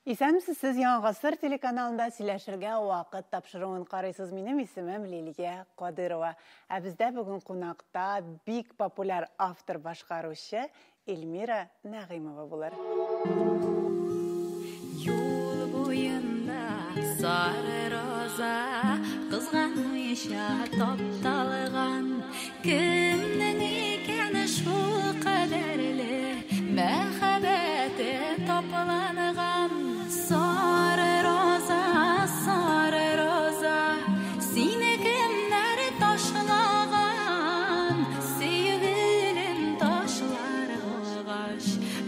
Исәнмесез, сез Яңа Гасыр телеканалында сөйләшергә вакыт тапшыруын карыйсыз. Минем исемем Лилия Кадырова. Ә бездә бүген кунакта бик популяр автор башкаручы Эльмира Нәгыймова булыр. Юл буенда сары роза кызганмыйча тапталган. Кемнең икәне шул кадәрле мәхәббәте тапланган. Сары роза, сары роза, сине кемнәр ташлаган? Сөйгелем ташлар булгач,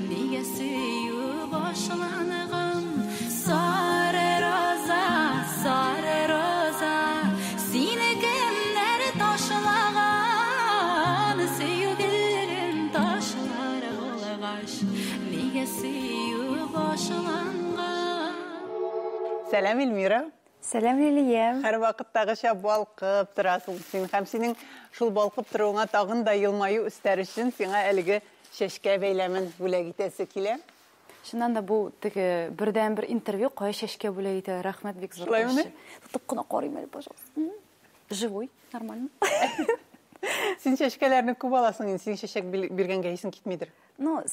нигә сөю башланган? Сары роза, сары роза, сине кемнәр ташлаган? Сөйгелем ташлар булгач, нигә сөю башланган? Сәлам, Эльмира. Сәлам, Лилия. Һәр вакыттагыча балкып торасың син. Һәм синең шул балкып торуыңа тагын да елмаю өстәр өчен сиңа әлеге чәчкә бәйләмен бүләк итәсе килә. Чыннан да бу теге бердән-бер интервью, кая чәчкә бүләк итә. Рәхмәт бик зур. Шулаймыни? Тотып кына карыйм әле, пожалуйста. Живой, нормально. Син чәчкәләрне күп аласың инде, син чәчәк биргәнгә исең китмидер. Ну,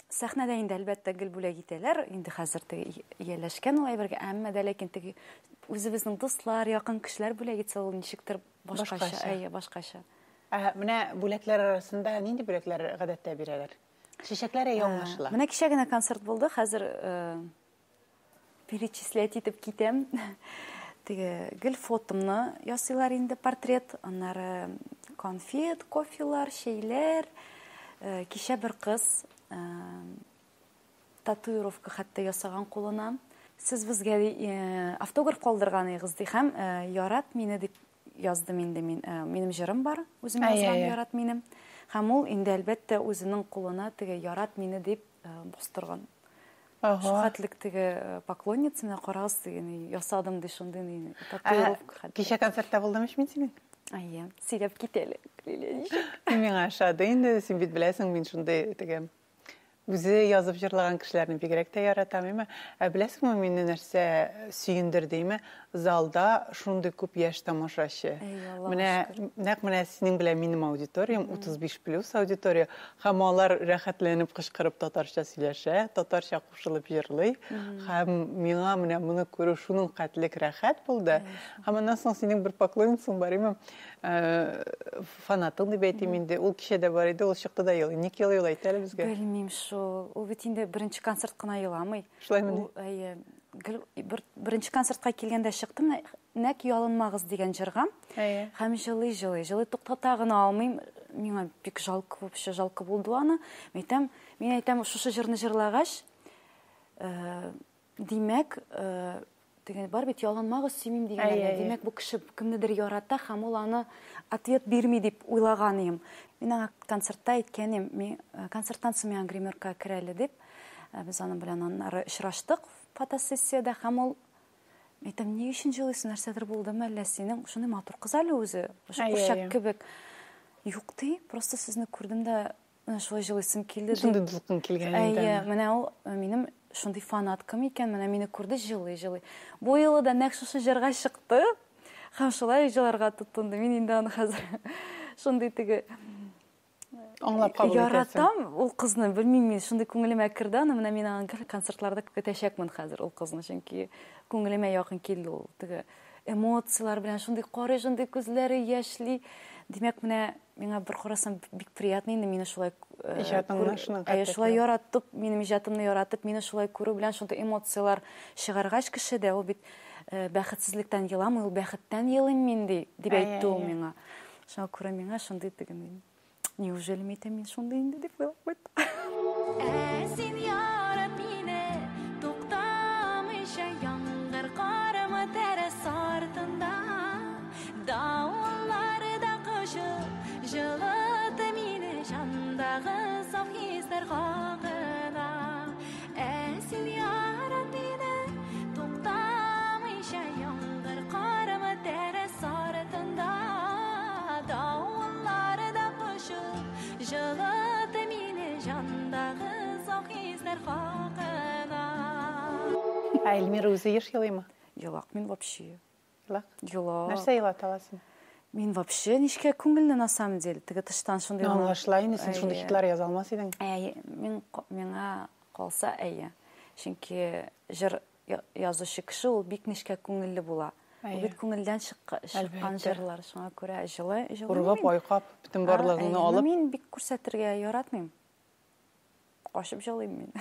сәхнәдә инде әлбәттә гел бүләк итәләр, инде хәзер теге ияләшкән ул әйбергә, әмма дә ләкин теге үзебезнең дуслар, якын кешеләр бүләк итсә, ул ничектер башкача, Башкача. Әйе, башкача. Ә менә бүләкләр арасында нинди бүләкләр гадәттә бирәләр? Чәчәкләр әйе аңлашыла. Менә кичә генә концерт булды, хәзер перечислять итеп китәм. Теге гел фотомны ясыйлар инде, портрет, аннары конфет, кофелар, чәйләр. Кичә бер кыз татуировка хәтта ясаган кулына. Сез безгә автограф калдырган идегез ди һәм ярат мине дип яздым инде мин. Минем җырым бар, үзем язган ярат мине. Һәм ул инде әлбәттә үзенең кулына теге ярат мине дип бастырган. Шул хәтлек теге поклонница, менә карагыз, теге ясадым ди шундый татуировка хәтта. Кичә концертта булдым ич мин синең. Әйе, сөйләп кит әле, Лилия, ничек? Миңа ошады инде, син бит беләсең, мин шундый теге үзе язып җырлаган кешеләрне бигрәк тә яратам, әйме? Ә беләсеңме, мине нәрсә сөендерде, әйме? Залда шундый күп яшь тамашачы. Әй, Аллага Менә шөкер. нәкъ менә синең белән минем аудиториям 35 плюс аудитория, һәм алар рәхәтләнеп кычкырып татарча сөйләшә, татарча кушылып җырлый. Һәм миңа менә моны күрү шуның хәтлек рәхәт булды. Һәм аннан соң синең бер поклонницаң бар, әйме? Фанатың дип әйтим инде. Ул кичә дә бар иде, ул чыкты да елый. Ник елый ул, әйт әле безгә. Белмим шул. Ул бит инде беренче концерт кына еламый. Шулаймыни? Ул, әйе, гел беренче концертка килгәндә чыктым, нәк ялынмагыз дигән җырга. Әйе. Һәм җылый-җылый, җылый туктата гына алмыйм. Миңа бик жалко, вообще жалко булды аны. Мин әйтәм, мин әйтәм, шушы җырны җырлагач, димәк, дигән бар бит, ялынмагыз, сөймим дигән Әйе, әле. әйе. Димәк, бу кеше кемнедер ярата һәм ул аны ответ бирми дип уйлаган идем. Мин аңа концертта әйткән идем, мин концерттан соң миңа гримерка кер әле дип. Без аның белән аннары очраштык фотосессиядә һәм ул әйтәм, ни өчен җылыйсың, нәрсәдер булдымы әллә синең? Шундый матур кыз әле үзе, шушы Әйе, курчак әйе. кебек. Юк ди, просто сезне күрдем дә, менә шулай җылыйсым килде ди. Шундый дулкын килгән инде Әйе, аңа. менә ул минем шундый фанаткам икән, менә мине күрде, җылый-җылый. Бу юлы да нәкъ шушы җырга чыкты һәм шулай җыларга тотынды. Мин инде аны хәзер шундый теге Аңлап кабул итәсең. Яратам ул кызны, белмим мин, шундый күңелемә керде аны, менә мин аны гел концертларда көтәчәкмен хәзер ул кызны, чөнки күңелемә якын килде ул. Теге эмоцияләр белән шундый карый, шундый күзләре яшьли. Димәк, менә миңа бер карасам бик приятно инде мине шулай, Иҗатыңны шуның хәтле шулай күрү. яратып, минем иҗатымны яратып, мине шулай күрү белән шундый эмоцияләр чыгаргач кешедә, ул бит бәхетсезлектән еламый, ул бәхеттән елыйм мин ди, дип Әйе, әйтте ул әйе. миңа. Шуңа күрә миңа шундый теге мин, неужели мин әйтәм, мин шундый инде дип уйлап куйдым. Ә син ярат мине, туктамыйча яңгыр карымы тәрәз артында, давылларда кочып, җылыт мине җандагы саф хисләр хакына. Ә син ярат мине, туктамыйча яңгыр карымы тәрәз артында, давылларда кочып, җылыт мине җандагы саф хисләр хакына. Ә Эльмира үзе еш елыймы? Елак мин вообще. Елак? Елак. Нәрсә елата ала син? Мин вообще нечкә күңелле на самом деле. Теге тыштан шундый Ну, аңлашыла инде, син шундый хитлар яза алмас идең. Әйе, мин миңа калса әйе. Чөнки җыр язучы кеше ул бик нечкә күңелле була. Ул бит күңелдән чыккан җырлар, шуңа күрә җылы, җылы. Ургып, айкап, бөтен барлыгыңны алып. Мин бик күрсәтергә яратмыйм. Качып җылыйм мин.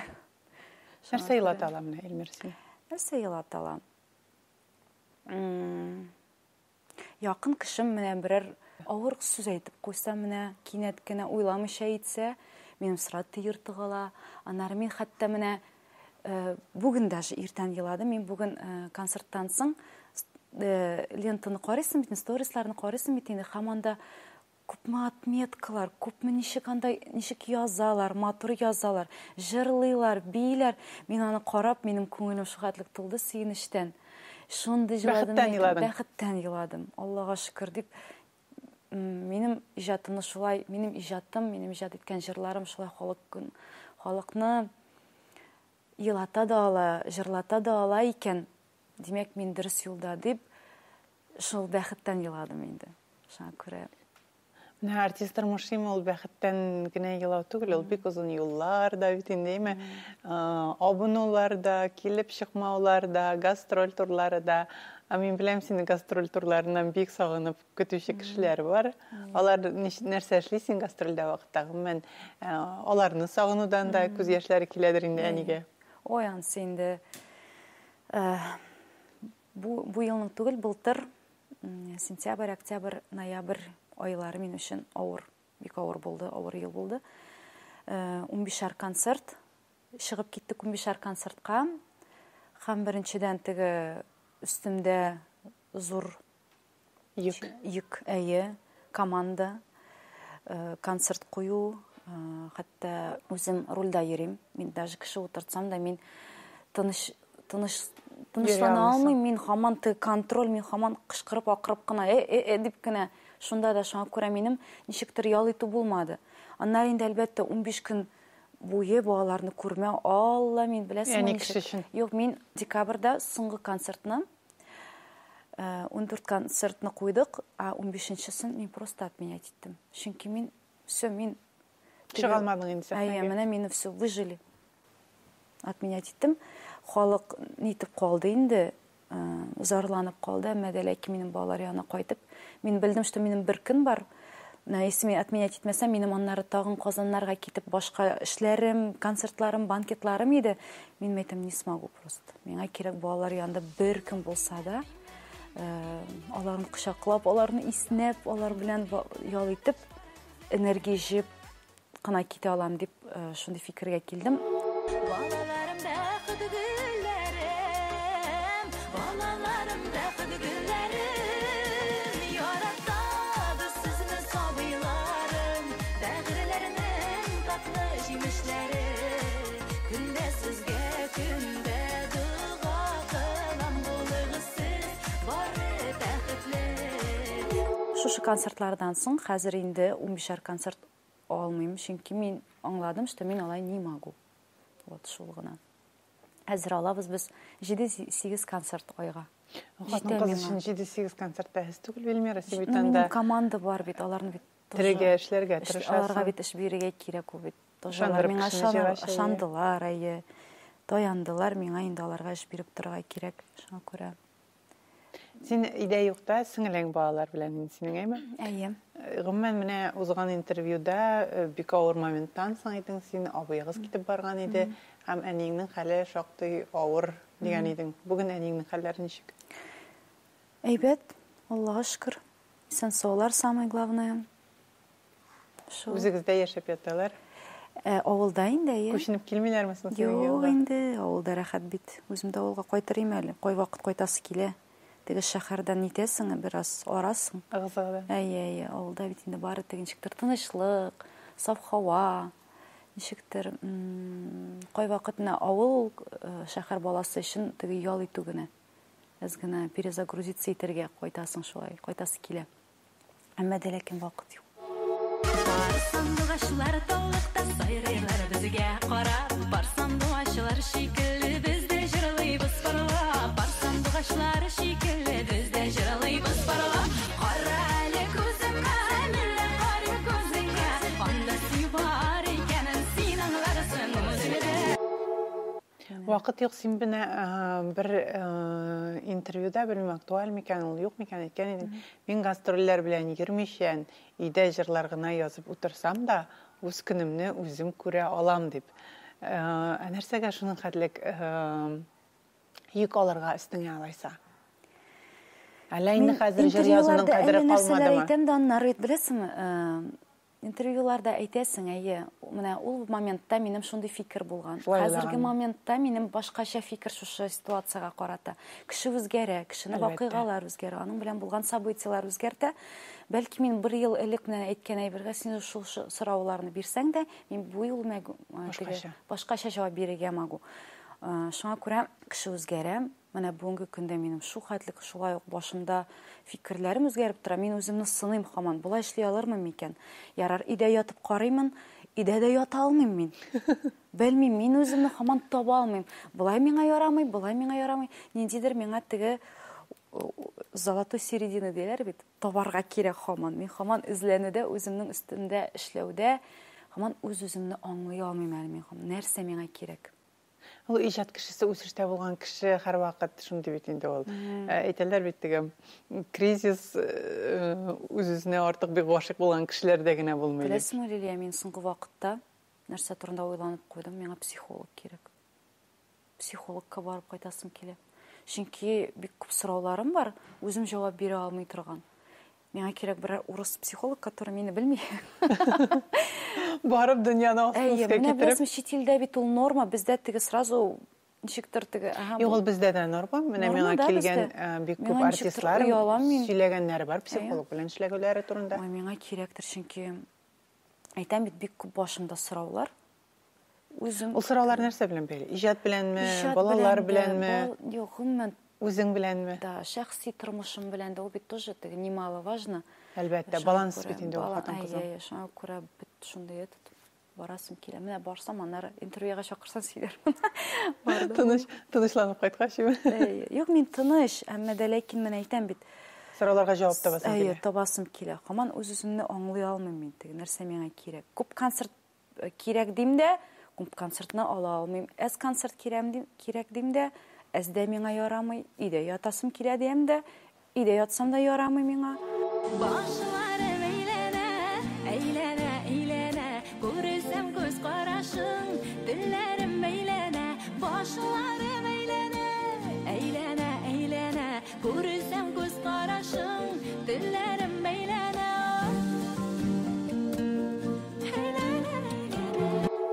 Нәрсә елата ала менә, Эльмира, син? Нәрсә елата ала? Якын кешем менә берәр авыр сүз әйтеп куйса, менә кинәт кенә уйламыйча әйтсә, минем сразу төер тыгыла. Аннары мин хәтта менә бүген даже иртән еладым. Мин бүген концерттан соң лентаны карыйсың бит, сторисларны карыйсың бит инде, һәм анда күпме отметкалар, күпме ничек анда, ничек язалар, матур язалар, җырлыйлар, бииләр. Мин аны карап, минем күңелем шул тулды сөенечтән. Шундый җыладым. Бәхеттән еладың. Бәхеттән еладым. Аллага шөкер дип, минем иҗатымны шулай, минем иҗатым, минем иҗат иткән җырларым шулай халыкны елата да ала, җырлата да ала икән. Димәк, мин дөрес юлда дип, шул бәхеттән еладым инде. Шуңа күрә. Менә артист тормышы ул бәхеттән генә елау түгел, ул бик озын юллар да бит инде, әйме? Абынулар да, килеп чыкмаулар да, гастроль турлары да. Ә мин беләм, сине гастроль турларыннан бик сагынып көтүче кешеләр бар. Алар нәрсә эшли син гастрольдә вакытта? Гомумән, аларны сагынудан да күз яшьләре киләдер инде әнигә. Ой, ансы инде бу елның түгел, былтыр сентябрь, октябрь, ноябрь айлары мин өчен авыр, бик авыр булды, авыр ел булды. 15-әр концерт, чыгып киттек 15-әр концертка. Һәм беренчедән теге өстемдә зур йөк, йөк, әйе, команда, концерт кую, хәтта үзем рульдә йөрим. Мин даже кеше утыртсам да, мин тынычлана алмыйм, мин һаман теге контроль, мин һаман кычкырып, акырып кына, дип кенә. Шунда да шуңа күрә минем ничектер ял итү булмады. Аннары инде, әлбәттә, 15 көн буе балаларны күрмәү, Алла, мин беләсеңме Әни ничек? кеше өчен. Юк, мин декабрьдә соңгы концертны, 14 концертны куйдык, а 15-нчесен мин просто отменять иттем. Чөнки мин, всё, мин Чыга алмадың инде Әйе, сәхнәгә. менә мине всё выжили. Отменять иттем. Халык нитеп калды инде, зарланып калды, әмма дә ләкин минем балалар янына кайтып, мин белдем, что минем бер көн бар. Менә если мин отменять итмәсәм, минем аннары тагын Казаннарга китеп башка эшләрем, концертларым, банкетларым иде. Мин әйтәм, не смогу просто. Миңа кирәк балалар янында бер көн булса да, аларны кочаклап, аларны иснәп, алар белән ял итеп, энергия җыеп кына китә алам дип, шундый фикергә килдем. Балаларым бәхет гөлләрем, балаларым бәхет гөлләрем, яратабыз сезне сабыйларым, бәгырьләрнең татлы җимешләре. Көндә сезгә, көндә дога кылам, булыгыз сез бары бәхетле. Шушы концертлардан соң хәзер инде 15-әр концерт алмыйм, чөнки мин аңладым, что мин алай не могу. Вот шул гына. Хәзер алабыз без 7-8 концерт айга. Хатын кыз өчен 7-8 концерт бәхәс түгел, Эльмира, син бит Ну, анда минем команда бар бит, аларны бит тоже Терегә эшләргә эш- тырышасың. Аларга бит эш бирергә кирәк ул бит. Тоже алар Ышандырып миңа кешене җыйгач, әйе. ышандылар, әйе. Таяндылар, миңа инде аларга эш биреп торырга кирәк. Шуңа күрә. Син өйдә юкта сеңелең балалар белән инде синең, әйме? Әйе. Гомумән, менә узган интервьюда бик авыр моменттан соң әйтең, син абыегыз китеп барган иде һәм әниеңнең хәле шактый авыр дигән идең. Бүген әниеңнең хәлләре ничек? Әйбәт, Аллага шөкер. Исән саулар, самое главное. Шул. Үзегездә яшәп яталар? Авылда инде, әйе. Күченеп килмиләрме соң синең Юк янга? инде, авылда рәхәт бит. Үзем дә авылга кайтырым әле. Кайвакыт кайтасы килә. Теге шәһәрдән нитәсең, бераз арасың. Ыгы-зыгыдан. Әйе, әйе, авылда бит инде бары теге ничектер тынычлык, саф һава, ничектер, кайвакыт менә авыл, шәһәр баласы өчен теге ял итү генә. Әз генә перезагрузиться итәргә кайтасың шулай, кайтасы килә. Әмма дә ләкин вакыт юк. Бар сандугачлар таллыкта сайрыйлар безгә карап, бар сандугачлар шикелле без дә җырлыйбыз парлап. Вакыт юк, син менә бер интервьюда, белмим, актуаль микән ул, юк микән, әйткән идең. Мин гастрольләр белән йөрмичә, өйдә җырлар гына язып утырсам да, үз көнемне үзем күрә алам дип. Ә нәрсәгә шуның хәтлек йөк алырга өстеңә алайса? Әллә инде хәзер җыр язуның кадере калмадымы? Әйтәм дә аннары бит, беләсеңме, интервьюларда әйтәсең, әйе, менә ул моментта минем шундый фикер булган. Хәзерге моментта минем башкача фикер шушы ситуациягә карата. Кеше үзгәрә, кешене вакыйгалар үзгәрә, аның белән булган событияләр үзгәртә. Бәлки мин бер ел элек менә әйткән әйбергә син шул сорауларны бирсәң дә, мин бу юлы башкача җавап бирергә могу. Шуңа күрә кеше үзгәрә. Менә бүгенге көндә минем шул хәтлек шулай ук башымда фикерләрем үзгәреп тора. Мин үземне сыныйм һаман. Болай эшли алырмын микән? Ярар, өйдә ятып карыймын, өйдә дә ята алмыйм мин. Белмим, мин үземне һаман таба алмыйм. Болай миңа ярамый, болай миңа ярамый. Ниндидер миңа теге золотой середина диләр бит, табарга кирәк һаман. Мин һаман эзләнүдә, үземнең өстемдә эшләүдә, һаман үз-үземне аңлый алмыйм әле мин һаман. Нәрсә миңа кирәк? Ул иҗат кешесе, үсештә булган кеше һәрвакыт шундый бит инде ул. Әйтәләр бит теге кризис үз-үзенә артык бик гашыйк булган кешеләрдә генә булмый. Беләсеңме, Лилия, мин соңгы вакытта нәрсә турында уйланып куйдым, миңа психолог кирәк. Психологка барып кайтасым килә. Чөнки бик күп сорауларым бар, үзем җавап бирә алмый торган. Миңа кирәк берәр урыс психолог, который мине белми. Барып дөньяны астын өскә китереп. Менә беләсеңме, чит илдә бит ул норма, бездә теге сразу ничектер теге. Юк, ул бездә дә норма. Менә миңа килгән бик күп артистлар сөйләгәннәре бар, психолог белән эшләгәннәре турында. Ой, миңа кирәктер, чөнки әйтәм бит, бик күп башымда сораулар. Үзем. Ул сораулар нәрсә белән бәйле? Иҗат беләнме, балалар беләнме? Юк, гомумән. Үзең беләнме? Да, шәхси тормышым белән дә ул бит тоже теге немаловажно. Әлбәттә, баланс бит инде ул хатын-кызның. Әйе, шуңа күрә бит шундый этот барасым килә. Менә барсам, аннары интервьюга чакырсаң сөйләрмен. Тыныч, тынычланып кайткач, Әйе, юк, мин тыныч, әмма дә ләкин менә әйтәм бит. Сорауларга җавап табасым килә. Әйе, табасым килә. Һаман үз-үземне аңлый алмыйм мин, теге нәрсә миңа кирәк. Күп концерт кирәк дим дә, күп концертны ала алмыйм. Әз концерт кирәк дим дә, әздә миңа ярамый, өйдә ятасым килә дим дә, өйдә ятсам да ярамый миңа. Башларым әйләнә, әйләнә, әйләнә, күрсәм күз карашың, телләрем әйләнә, башларым әйләнә, әйләнә, әйләнә, күрсәм күз карашың, телләрем әйләнә.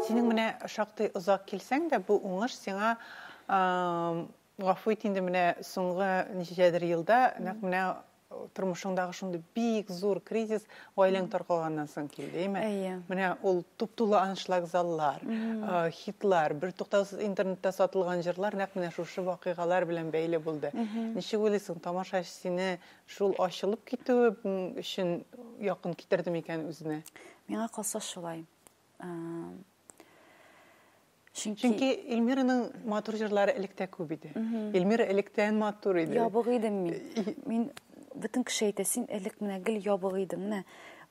Синең менә шактый озак килсәң дә, бу уңыш сиңа гафу ит инде, менә соңгы ничәдер елда нәкъ менә тормышыңдагы шундый бик зур кризис гаиләң таркалганнан соң килде, әйме? Әйе. Менә ул туп-тулы аншлаг заллар, хитлар, бер туктаусыз интернетта сатылган җырлар нәкъ менә шушы вакыйгалар белән бәйле булды. Ничек уйлыйсың, тамашачы сине шул ачылып китүе өчен якын китерде микән үзенә? Миңа калса шулай. Чөнки Эльмираның матур җырлары электә күп иде. Эльмира электән матур иде. Ябык идем мин. Мин бөтен кеше әйтә, син элек менә гел ябык идең. Менә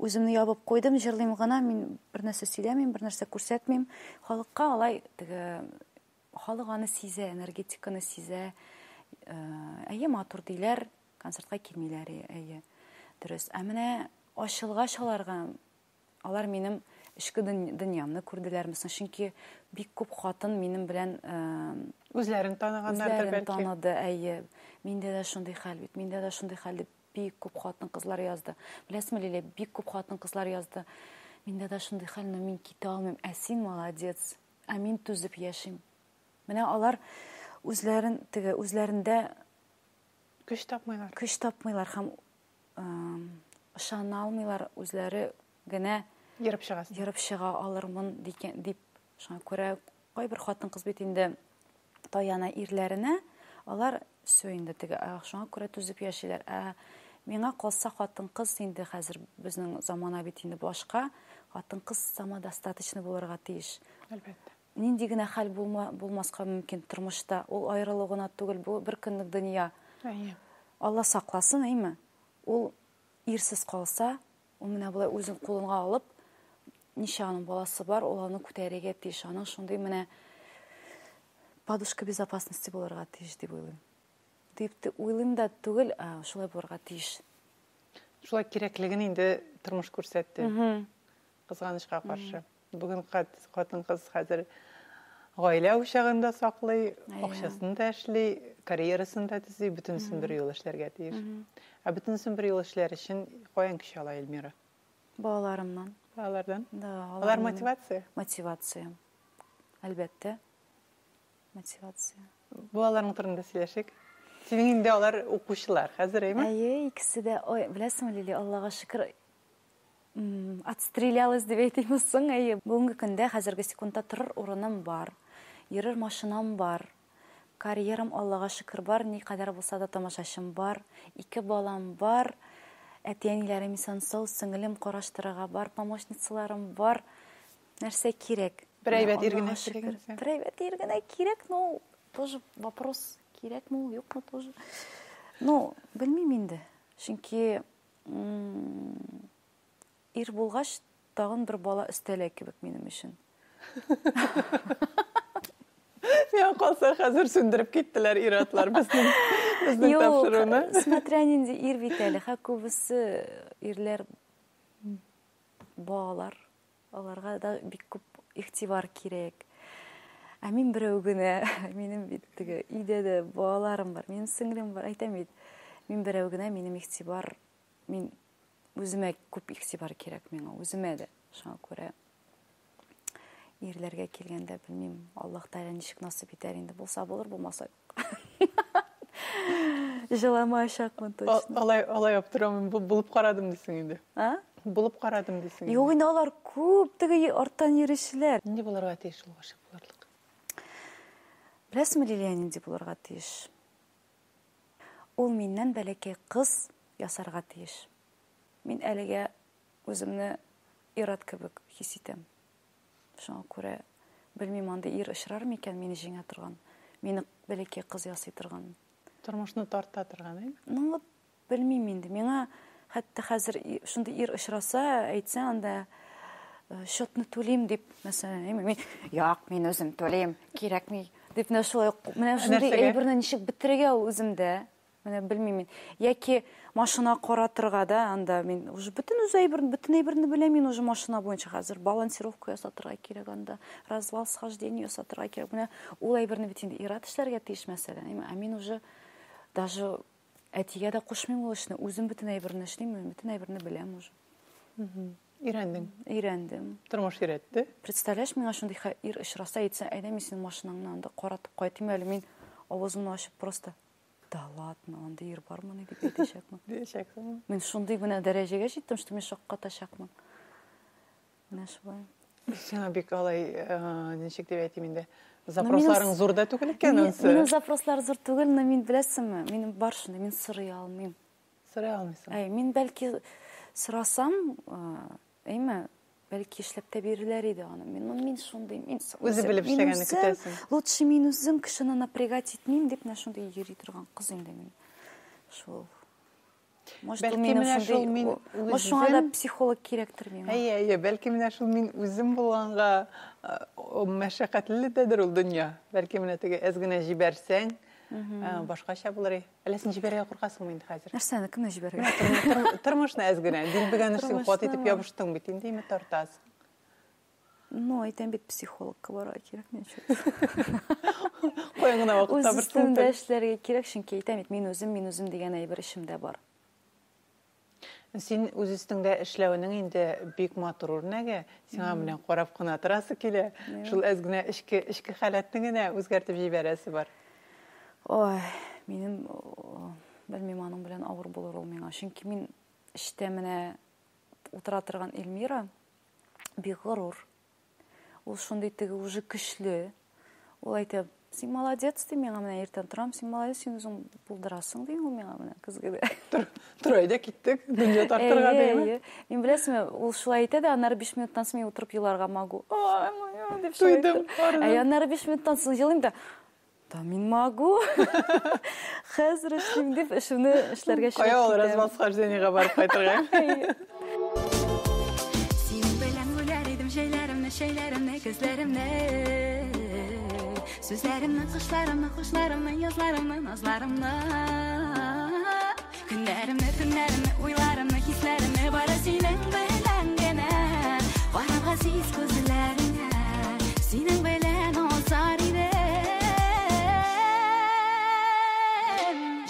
үземне ябып куйдым, җырлыйм гына, мин бер нәрсә сөйләмим, бер нәрсә күрсәтмим. Халыкка алай теге халык аны сизә, энергетиканы сизә. Әйе, матур диләр, концертка килмиләр, әйе. Дөрес. Ә менә ачылгач аларга, алар минем эчке дөньямны күрделәрме соң? Чөнки бик күп хатын минем белән үзләрен таныганнардыр бәлки. Үзләрен таныды, әйе. Миндә дә шундый хәл бит, миндә дә шундый хәл дип бик күп хатын-кызлар язды. Беләсезме, Лилия, бик күп хатын-кызлар язды. Миндә дә шундый хәл, но мин китә алмыйм. Ә син молодец, ә мин түзеп яшим. Менә алар үзләрен теге үзләрендә көч тапмыйлар. Көч тапмыйлар һәм ышана алмыйлар үзләре генә ерып чыгасың. Ерып чыга алырмын дип. Шуңа күрә кайбер хатын-кыз бит инде таяна ирләренә, алар все инде теге, шуңа күрә түзеп яшиләр. Ә миңа калса хатын-кыз инде хәзер безнең замана бит инде башка, хатын-кыз самодостаточный булырга тиеш. Әлбәттә. Нинди генә хәл булмаска мөмкин тормышта, ул аерылу гына түгел, бу бер көнлек дөнья. Әйе. Алла сакласын, әйме? Ул ирсез калса, ул менә болай үзен кулына алып, ничә аның баласы бар, ул аны күтәрергә тиеш. Аның шундый менә Подушка безопасности булырга тиеш дип уйлыйм. Дип уйлыйм да түгел, шулай булырга тиеш. Шулай кирәклеген инде тормыш күрсәтте. Кызганычка каршы. Бүген хатын-кыз хәзер гаилә учагын да саклый, акчасын да эшли, карьерасын да төзи, бөтенесен бер юлы эшләргә тиеш. Ә бөтенесен бер юлы эшләр өчен каян көч ала Эльмира? Балаларымнан. Балалардан? Да. Алар мотивация? Мотивация. Әлбәттә. Мотивация. Балаларың турында сөйләшик. Синең инде алар укучылар хәзер, әйме? Әйе, икесе дә. Ой, беләсеңме, Лили, Аллага шөкер, отстрелялась дип әйтимме соң, әйе. Бүгенге көндә хәзерге секундта торыр урыным бар, йөрер машинам бар, карьерам Аллага шөкер бар, никадәр булса да тамашачым бар, ике балам бар, әти-әниләрем исән-сау, сеңелем караштырырга бар, помощницаларым бар. Нәрсә кирәк? Бер әйбәт ир генә кирәк. Бер әйбәт ир генә кирәк, но тоже вопрос, кирәкме ул, юкмы тоже. Ну, белмим инде. Чөнки ир булгач, тагын бер бала өстәлә кебек минем өчен. Миңа калса, хәзер сүндереп киттеләр ир-атлар безнең тапшыруны. Юк, смотря нинди ир бит әле. Ха, күбесе ирләр балалар. Аларга да бик күп игътибар кирәк. Ә мин берәү генә, минем бит теге өйдә дә балаларым бар, минем сеңлем бар, әйтәм бит. Мин берәү генә, минем игътибар, мин үземә күп игътибар кирәк миңа, үземә дә. Шуңа күрә ирләргә килгәндә, белмим, Аллаһ Тәгалә ничек насыйп итәр инде, булса булыр, булмаса юк. Җыламаячакмын точно. Алай аптырамыйм, булып карадым дисең инде. А? Булып карадым дисең. Юк инде, алар күп теге арттан йөрүчеләр. Нинди булырга тиеш ул гашыйк булырлык? Беләсеңме, Лилия, нинди булырга тиеш? Ул миннән бәләкәй кыз ясарга тиеш. Мин әлегә үземне ир-ат кебек хис итәм. Шуңа күрә белмим, андый ир очрар микән мине җиңә торган, мине бәләкәй кыз ясый торган. Тормышны тарта торган, әйме? Ну вот, белмим инде. Миңа хәтта хәзер шундый ир очраса, әйтсә, анда счетны түлим дип, мәсәлән, әйме, мин, як, мин үзем түлим, кирәкми дип, менә шулай, менә шундый әйберне ничек бетерергә ул үземдә? Менә белмим мин. Яки машина каратырга да, анда мин уже бөтен үз әйберне, бөтен әйберне беләм мин уже машина буенча хәзер балансировка ясатырга кирәк анда, развал схождение ясатырга кирәк. Менә ул әйберне бит инде ир-ат эшләргә тиеш, мәсәлән. Әйме, ә мин уже даже әтигә дә кушмыйм ул эшне, үзем бөтен әйберне эшлим, мин бөтен әйберне беләм уже. Өйрәндең? Өйрәндем. Тормыш өйрәтте? Представляешь, миңа шундый ир очраса, әйтсә, әйдә мин синең машинаңны анда каратып кайтыйм әле, мин авызымны ачып просто, да ладно, андый ир бармыни дип әйтәчәкмен. Диячәксең. Мин шундый генә дәрәҗәгә җиттем, что мин шаккатачакмын. Менә шулай. Сиңа бик алай, ничек дип әйтим инде, запросларың зур да түгел икән ансы. Минем запрослар зур түгел, но мин беләсеңме, минем бар шундый, мин сорый алмыйм. Сорый алмыйсың. Әй, мин бәлки сорасам, әйме, бәлки эшләп тә бирерләр иде аны. Мин, ну, мин шундый, мин Үзе белеп мин эшләгәнне үзем, көтәсең. Лучше мин үзем кешене напрягать итмим дип, менә шундый йөри торган кыз инде мин. Шул. Может, Бәлки минем менә шундый шул мин о, может, шуңа да үзем психолог кирәктер миңа. Әйе, әйе, бәлки менә шул мин үзем булганга, мәшәкатьле дәдер ул дөнья. Бәлки менә теге әз генә җибәрсәң, башкача булыр. Әллә син җибәрергә куркасыңмы инде хәзер? Нәрсәне, кемне җибәрергә? Тормышны әз генә, дилбегәне син кат итеп Тормышны. ябыштың бит инде, име тартасың. Ну, әйтәм бит, психологка барырга кирәк, мин чё-то. Каян гына вакыт Үз табырсың өстемдә икән? эшләргә кирәк, чөнки әйтәм бит, мин үзем, мин үзем дигән әйбер эчемдә бар. Син үз өстеңдә эшләүнең инде бик матур үрнәге, сиңа менә карап кына торасы килә. Шул әз генә эчке халәтне генә үзгәртеп җибәрәсе бар. Ой, минем, белмим, аның белән авыр булыр ул миңа. Чөнки мин эштә менә утыра торган Эльмира бик горур. Ул шундый теге уже көчле. Ул әйтә, син молодец, ди миңа, менә иртән торам, син молодец, син үзең булдырасың, ди ул миңа менә көзгедә. Тор, әйдә киттек, дөнья тартырга Әйе, димме? әйе. Мин беләсеңме, ул шулай әйтә дә, аннары 5 минуттан соң мин утырып еларга могу. Ай, ай, дип шулай Туйдым, әйтә. арыдым. Әй, аннары 5 минуттан соң елыйм да, да мин могу. Хәзер эшлим дип, эшемне эшләргә чыгып Кая ул китәм. развал-схождениега барып кайтырга? Әйе. Синең белән бүләр идем җәйләремне, шәйләремне, көзләремне. Сүзләремне, кышларымны, хушларымны, язларымны, назларымны. Көннәремне, төннәремне, уйларымны, хисләремне бары синең белән генә. Карап газиз күзләреңә, синең белән узар идем.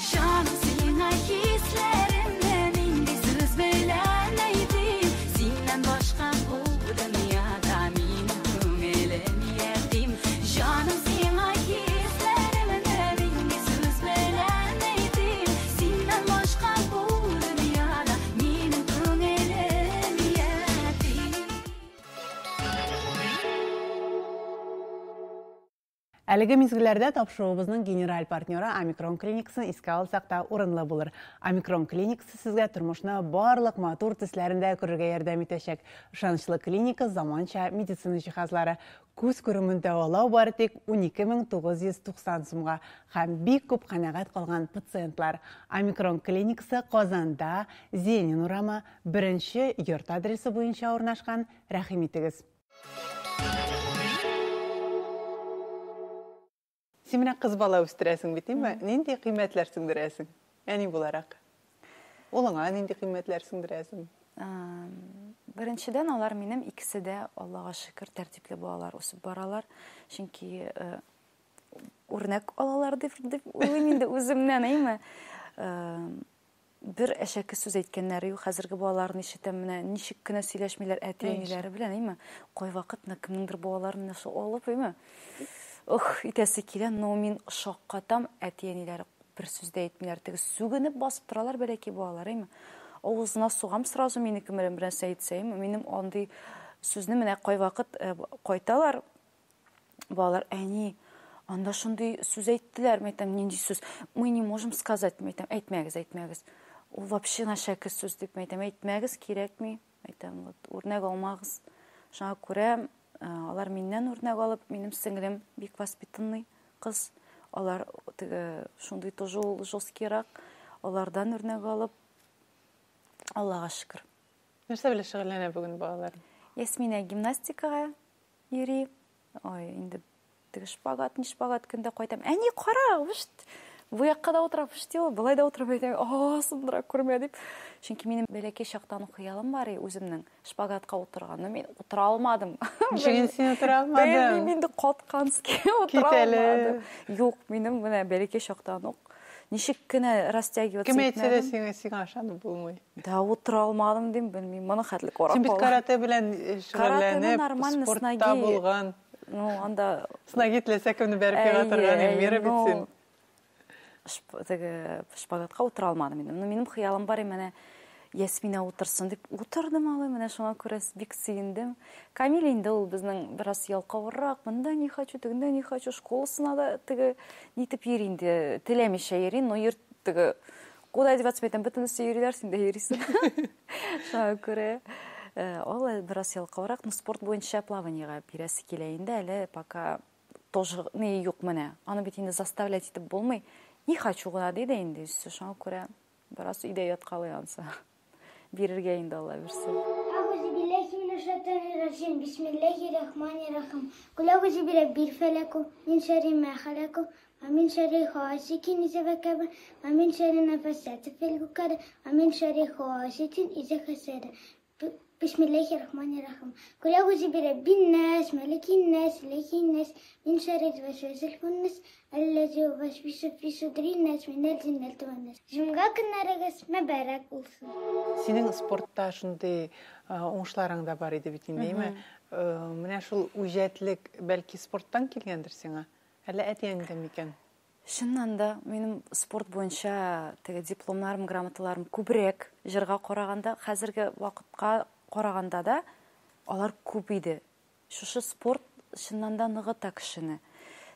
Җаным, сиңа хисләремне нинди сүз белән әйтим? Синнән башка бу дөньяда минем күңелем ятим. Җаным, сиңа хисләремне нинди сүз белән әйтим? Синнән башка бу дөньяда минем күңелем ятим. Әлеге мизгелләрдә тапшыруыбызның генераль партнеры Омикрон клиникасын искә алсак та урынлы булыр. Омикрон клиникасы сезгә тормышны барлык матур төсләрендә күрергә ярдәм итәчәк. Ышанычлы клиника заманча медицина җиһазлары. Күз күремен дәвалау бары тик 12990 сумга һәм бик күп канәгать калган пациентлар. Омикрон клиникасы Казанда, Зенин урамы, беренче йорт адресы буенча урнашкан. Рәхим итегез. Син менә кыз бала үстерәсең бит, димме? Нинди кыйммәтләр сеңдерәсең? Әни буларак. Улыңа нинди кыйммәтләр сеңдерәсең? Беренчедән, алар минем икесе дә, Аллага шөкер, тәртипле балалар үсеп баралар. Чөнки үрнәк алалар дип уйлыйм инде үземнән, әйме? Бер әшәке сүз әйткәннәре юк. Хәзерге балаларны ишетәм, менә ничек кенә сөйләшмиләр әти-әниләре белән, әйме? Кайвакыт менә кемнеңдер балаларын менә шул алып, әйме? Ох, итәсе килә, но мин шаккатам, әти-әниләре бер сүз дә әйтмиләр. Теге сүгенеп басып торалар бәләкәй балалар, әйме? Авызына сугам сразу минеке белән берәрсе әйтсә, әйме? Минем андый сүзне менә кайвакыт кайталар балалар, әни, анда шундый сүз әйттеләр, мин әйтәм, нинди сүз? Мы не можем сказать, мин әйтәм, әйтмәгез, әйтмәгез. Ул вообще әшәке сүз дип, мин әйтәм, әйтмәгез, кирәкми. Әйтәм, вот, үрнәк алмагыз. Шуңа күрә алар миннән үрнәк алып, минем сеңлем бик воспитанный кыз. Алар теге шундый тоже ул жесткийрак. Алардан үрнәк алып, Аллага шөкер. Нәрсә белән шөгыльләнә бүген балалар? Ясминә гимнастикага йөри. Ой, инде теге шпагат, не шпагат көндә кайтам. Әни, кара, вышт, бу якка да утыра, вышт, былай да утырып әйтәм, а, сындыра күрмә дип. Чөнки минем бәләкәй чактан ук хыялым бар үземнең шпагатка утырган. Но мин утыра алмадым. Ничек син утыра алмадың? Белмим, инде катканский утыра алмадым. Юк, минем менә бәләкәй чактан ук ничек кенә растягиваться Кем әйтсә дә сиңа ышанып булмый. Да, утыра алмадым дим, белмим, моны хәтле карап. Син бит карате белән шөгыльләнеп, спортта булган. Ну, анда С ноги теләсә кемне бәреп ега торган Эльмира бит син. Теге шпагатка утыра алмадым инде. Но минем хыялым бар, менә Ясминә утырсын дип утырдым алай, менә шуңа күрә бик сөендем. Камил инде ул безнең бераз ялкаурак, монда не хочу, тегендә не хочу, школасына да теге нитеп йөри инде, теләмичә йөри, но йөр теге куда деваться, әйтәм, бөтенесе йөриләр, син дә йөрисең. Шуңа күрә ул бераз ялкаурак, но спорт буенча плаваниега бирәсе килә инде, әле пока тоже ни юк менә. Аны бит инде заставлять итеп булмый. Не хочу гына ди дә инде, шуңа күрә бераз өйдә яткалый ансы. Бирергә инде Алла бирсә. Әгъузу билләһи минәш-шайтанир-раҗим. Бисмилләһир-рахманир-рахим. Кул әгъузу бираббил фәләк, мин шәрри ма халак, ва мин шәрри гасикин иза вакаб, ва мин шәрри нафасати фил укад, ва мин шәрри хасидин иза хасад. Бисмилләһир-рахманир-рахим. Кул әгъузу бираббин нас, маликин нас, иләһин нас, мин шәррил вәсвәсил хуннас, әлләзи ювәсвису фи судрин нас, минәл җиннәти вән нас. Җомга көннәрегез мөбарәк булсын. Синең спортта шундый уңышларың да бар иде бит инде, әйме? Менә шул үҗәтлек бәлки спорттан килгәндер сиңа? Әллә әти-әниңдән микән? Чыннан да, минем спорт буенча теге дипломнарым, грамоталарым күбрәк җырга караганда, хәзерге вакытка караганда да алар күп иде. Шушы спорт чыннан да ныгыта кешене.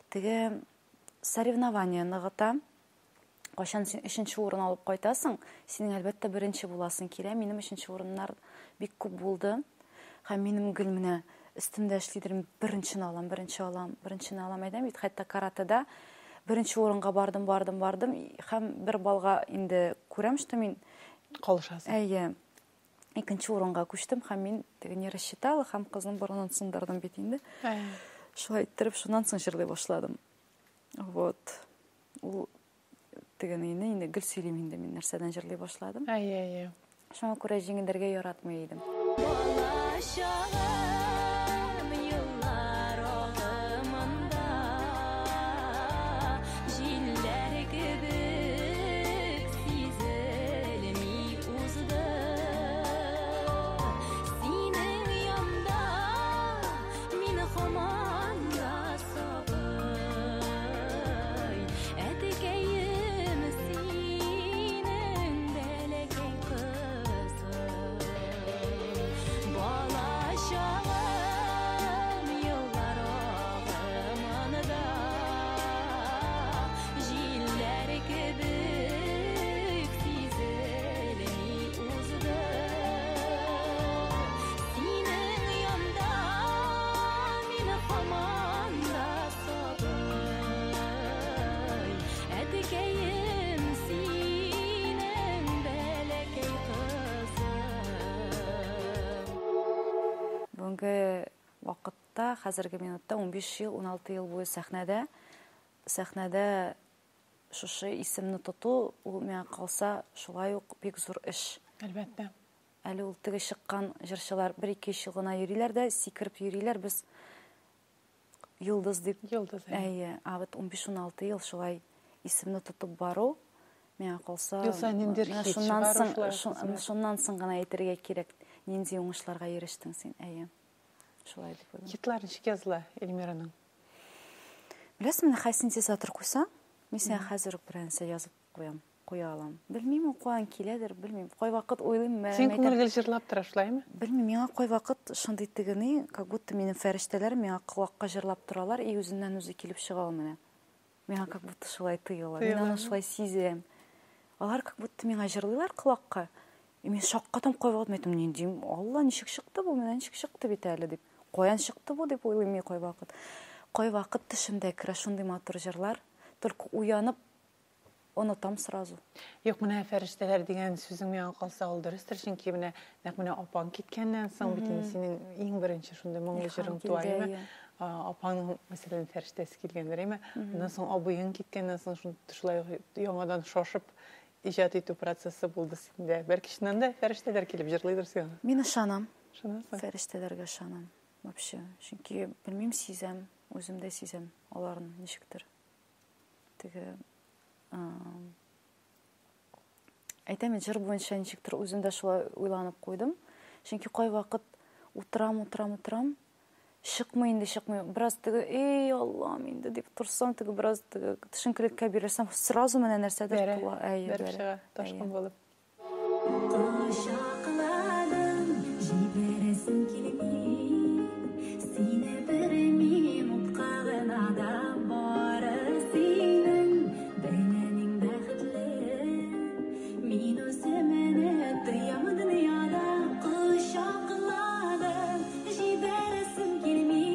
Теге соревнование ныгыта. Кайчан син өченче урын алып кайтасың, синең әлбәттә беренче буласың килә. Минем өченче урыннар бик күп булды. Һәм минем гел менә өстемдә эшлидер, беренчене алам, беренче алам, беренчене алам әйтәм бит. Хәтта каратэда беренче урынга бардым, бардым, бардым. Һәм бер балга инде күрәм, что мин калышасың. Әйе. Икенче урынга күчтем һәм мин теге не рассчитала һәм кызның борынын сындырдым бит инде. Шулай иттереп, шуннан соң җырлый башладым. Вот. Ул тегене инде гел сөйлим инде мин нәрсәдән җырлый башладым. Әйе, әйе. Шуңа күрә җиңелдәргә яратмый идем. Балачагым еллар агымында җилләр кебек сизелми узды. Синең янда мин һаман да сабый. Әткәем синең бәләкәй кызың. Балачагым еллар агымында җилләр кебек сизелми узды. Синең янда мин һаман да сабый. Әткәем синең бәләкәй кызың. Бүгенге вакытта, хәзерге минутта 15 ел, 16 ел буе сәхнәдә, сәхнәдә шушы исемне тоту, ул миңа калса, шулай ук бик зур эш. Әлбәттә. Әле ул теге чыккан җырчылар 1-2 ел гына йөриләр дә, сикереп йөриләр, без йолдыз дип. Йолдыз, әйе. Әйе, а вот 15-16 ел шулай исемне тотып бару, миңа калса, Ел саен ниндидер менә хит шуннан чыгару соң, шулай шун- шуннан соң гына әйтергә кирәк, нинди уңышларга ирештең син, әйе. Шулай дип уйлыйм. Хитлар ничек языла Эльмираның? Беләсеңме, менә хәзер синтезатор куйсаң, мин сиңа хәзер үк берәр нәрсә язып куям, куя алам. Белмим, ул каян киләдер, белмим. Кайвакыт уйлыйм, мә, Син мәйтәм. күңел гел җырлап тора, шулаймы? Белмим, миңа кайвакыт шундый тегене, как будто минем фәрештәләр миңа колакка җырлап торалар, и үзеннән үзе килеп чыга ул менә. Миңа как будто шулай тоела. Мин аны Тоела. шулай сизәм. Алар как будто миңа җырлыйлар колакка. И мин шаккатам кайвакыт, мин әйтәм, нинди, Алла, ничек чыкты бу, менә ничек чыкты бит әле дип. Каян чыкты бу дип уйлыйм мин кайвакыт. Кайвакыт төшемдә керә шундый матур җырлар, только уянып онытам сразу. Юк, менә фәрештәләр дигән сүзең миңа калса ул дөрестер, чөнки менә нәкъ менә апаң киткәннән соң бит инде синең иң беренче шундый моңлы Илһам җырың туа, килде, әйме? әйе. Апаңның, мәсәлән, фәрештәсе килгәндер, әйме? Аннан соң абыең киткәннән соң шулай ук яңадан шашып иҗат итү процессы булды синдә. Бәлки чыннан да фәрештәләр килеп җырлыйдыр сиңа. Мин ышанам. Ышанасың? Фәрештәләргә ышанам. Вообще, чөнки белмим, сизәм, үзем дә сизәм аларны ничектер. Теге, әйтәм, мин җыр буенча ничектер үзем дә шулай уйланып куйдым. Чөнки кайвакыт утырам, утырам, утырам, чыкмый инде, чыкмый. Бераз теге, эй, Аллам инде дип торсам, теге бераз теге төшенкелеккә бирелсәм, сразу менә нәрсәдер Бәрә, туа. Әйе, бәреп бәрә. чыга, ташкын Әйе. булып. Кочакладым, җибәрәсем килми. Сине бер минутка гына да бары синең белән иң бәхетле. Мин үземне тоям дөньяда. Кочакладым, җибәрәсем килми.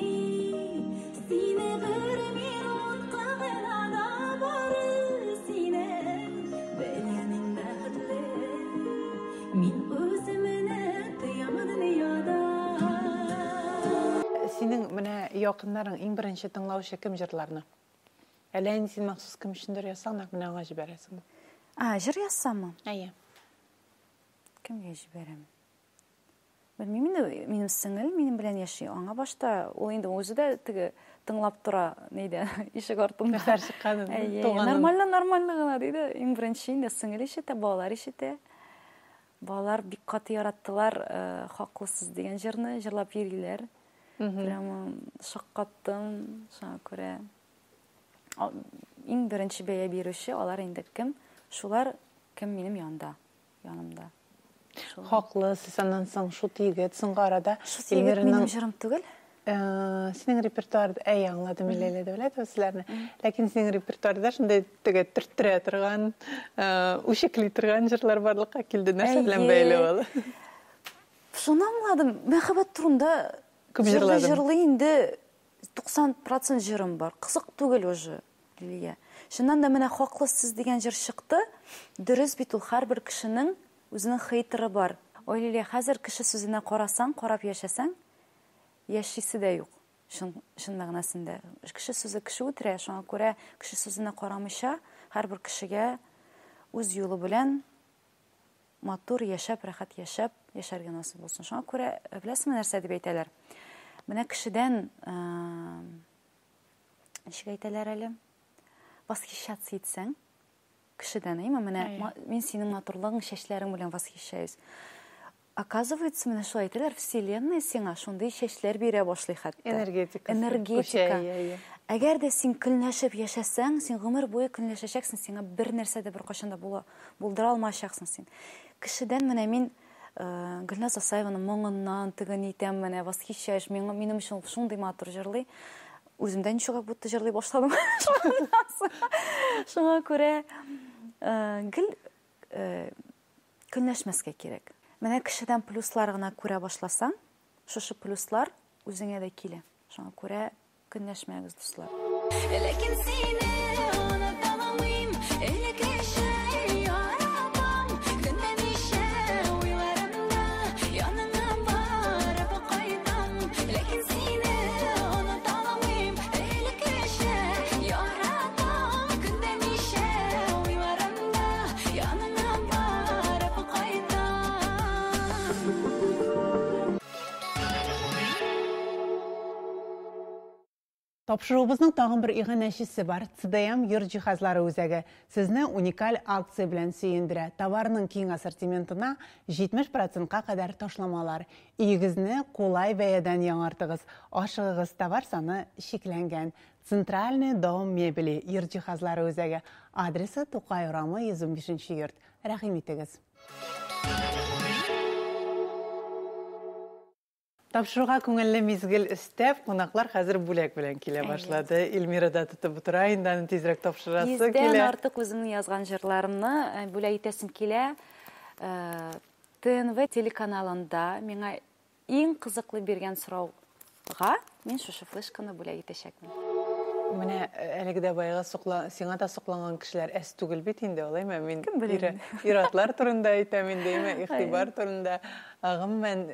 Сине бер минутка гына да бары синең белән иң бәхетле. Мин үземне тоям дөньяда. Синең менә якыннарың иң беренче тыңлаучы кем җырларны? Әллә инде син махсус кем өчендер язсаң, нәкъ менә аңа җибәрәсең. А, җыр язсаммы? Әйе. Кемгә җибәрәм? Белмим инде, минем сеңел минем белән яши. Аңа башта ул инде үзе дә теге тыңлап тора, нидә, ишек артында. Нәрсәләр чыкканын, Әйе, туганын. нормально, нормально гына диде. Иң беренче инде сеңел ишетә, балалар ишетә. Балалар бик каты яраттылар, Хаклысыз дигән җырны җырлап йөриләр. Прямо шаккаттым, шуңа күрә. Иң беренче бәя бирүче алар инде кем? Шулар кем минем янда, янымда. Шул. Хаклы, сез аннан соң шут егет, соңгы арада Шут егет Эльмираның, минем җырым түгел. Синең репертуарда, әй, аңладым, Ләйлә Дәүләтова сезләрне. Ләкин синең репертуарда шундай теге төрттерә торган, үчекли торган җырлар барлыкка килде. Нәрсә белән Әйе. бәйле ул? Шуны аңладым. Мәхәббәт турында Күп җырлый, җырладым. җырлый инде 90% җырым бар. Кызык түгел уже, Лилия. Чыннан да менә Хаклы сез дигән җыр чыкты. Дөрес бит ул, һәрбер кешенең үзенең хейтеры бар. Ой, Лилия, хәзер кеше сүзенә карасаң, карап яшәсәң, яшисе дә юк. Чын, чын мәгънәсендә. Кеше сүзе кеше үтерә, шуңа күрә кеше сүзенә карамыйча, һәрбер кешегә үз юлы белән матур яшәп, рәхәт яшәп, яшәргә насыйп булсын. Шуңа күрә, беләсезме, нәрсә дип әйтәләр? Менә кешедән, ничек әйтәләр әле? Восхищаться итсәң, кешедән, әйме? Менә мин синең матурлыгың, чәчләрең белән восхищаюсь. Оказывается, менә шулай әйтәләр, вселенная сиңа шундый чәчләр бирә башлый хәтта. Энергетика. Энергетика. Әгәр дә син көнләшеп яшәсәң, син гомер буе көнләшәчәксең, сиңа бер нәрсә дә беркайчан да була, булдыра алмаячаксың син. Кешедән менә мин Гөлназ Асаеваның моңыннан теге нитәм, менә восхищаюсь, миңа минем өчен ул шундый матур җырлый. Үзем дә ничек как будто җырлый башладым. Шуңа күрә гел көнләшмәскә кирәк. Менә кешедән плюслар гына күрә башласаң, шушы плюслар үзеңә дә килә. Шуңа күрә көнләшмәгез, дуслар. Ләкин сине оныта алмыйм, элеккечә яратам. Көндә ничә уйларымда яныңа барып кайтам. Ләкин сине оныта алмыйм, элеккечә яратам. Көндә ничә уйларымда яныңа барып кайтам. Тапшыруыбызның тагын бер иганәчесе бар. ЦДМ йорт җиһазлары үзәге сезне уникаль акция белән сөендерә. Товарның киң ассортиментына 70%ка кадәр ташламалар. Өегезне кулай бәядән яңартыгыз. Ашыгыгыз, товар саны чикләнгән. Центральный дом мебели йорт җиһазлары үзәге. Адресы Тукай урамы 115 йорт. Рәхим итегез. Тапшыруга күңелле мизгел өстәп, кунаклар хәзер бүләк белән килә башлады. Эльмира да тотып утыра, инде аны тизрәк тапшырасы Йөздән килә. артык үземнең язган җырларымны бүләк итәсем килә. ТНВ телеканалында миңа иң кызыклы биргән сорауга мин шушы флешканы бүләк итәчәкмен. Менә әлеге дә баягы сиңа да сокланган кешеләр әз түгел бит инде, алаймы? Мин Кем белә инде? ир-атлар турында әйтәм инде, әйме, игътибар турында. Гомумән,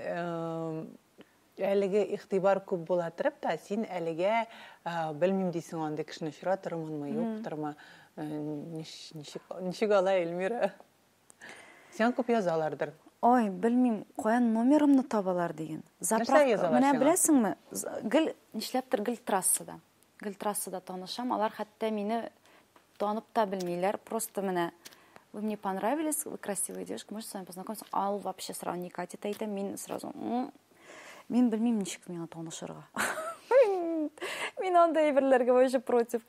әлеге игътибар күп була торып та, син әлегә, белмим дисең, андый кешене очратырмынмы, юктырмы? Ничек алай, Эльмира? Сиңа күп язалардыр. Ой, белмим, каян номерымны табалар диген. Нәрсә Заправка. язалар Менә сиңа? беләсеңме, гел нишләптер гел трассада. Гел трассада танышам, алар хәтта мине танып та белмиләр. Просто менә вы мне понравились, вы красивая девушка, можете с вами познакомиться? Ал вообще сразу не катит, әйтәм, мин сразу, мин белмим, ничек миңа танышырга. Мин андый әйберләргә вообще против.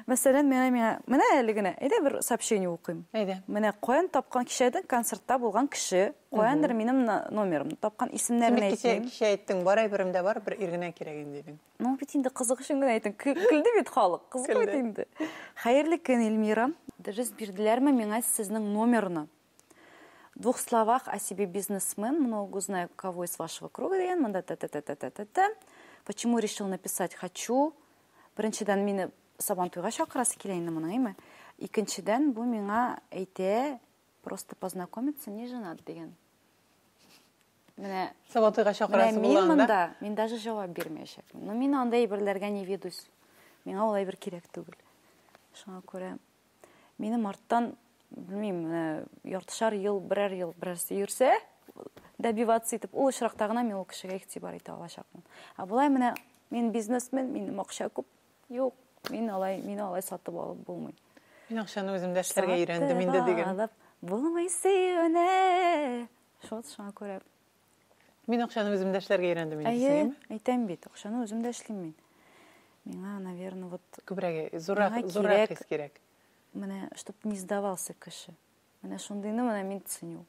Мәсәлән, менә әле генә, әйдә бер сообщение укыйм. Әйдә. Менә каян тапкан кешедән концертта булган кеше, каяндыр минем номерымны тапкан, исемнәрен Син бит әйтмим. кичә әйттең, бар әйберем дә бар, бер ир генә кирәк инде дидең. Ну, бит инде кызык өчен генә әйттем. Көлде бит халык, кызык бит Көлде. инде. Хәерле көн, Эльмира. Дөрес бирделәрме миңа сезнең номерны? В двух словах о себе бизнесмен, много знаю, кого из вашего круга дигән, монда та-та-та-та-та-та. Почему решил написать хочу? Беренчедән, мине Сабантуйга чакырасы килә инде моның, әйме? Икенчедән, бу миңа әйтә, просто познакомиться не женат дигән. Менә Сабантуйга чакырасы Менә мин булганда. монда, мин даже җавап бирмәячәкмен. Но мин андый әйберләргә не ведусь. Миңа ул әйбер кирәк түгел. Шуңа күрә минем арттан, белмим, менә яртышар ел, берәр ел берәрсе йөрсә, добиваться итеп, ул очракта гына мин ул кешегә игътибар итә алачакмын. Ә болай менә мин бизнесмен, минем акча күп. Юк, мине алай сатып алып булмый. Мин акчаны үзем дә эшләргә өйрәндем инде диген. Сатып алып булмый сөюне. Шул шуңа күрә. Мин акчаны үзем дә эшләргә өйрәндем инде, Әйе, дисең, әйеме? әйтәм бит, акчаны үзем дә эшлим мин. Миңа, наверное, вот Күбрәге, миңа зуррак кирәк хис кирәк. Менә, чтоб не сдавался кеше. Менә шундыйны менә мин ценю.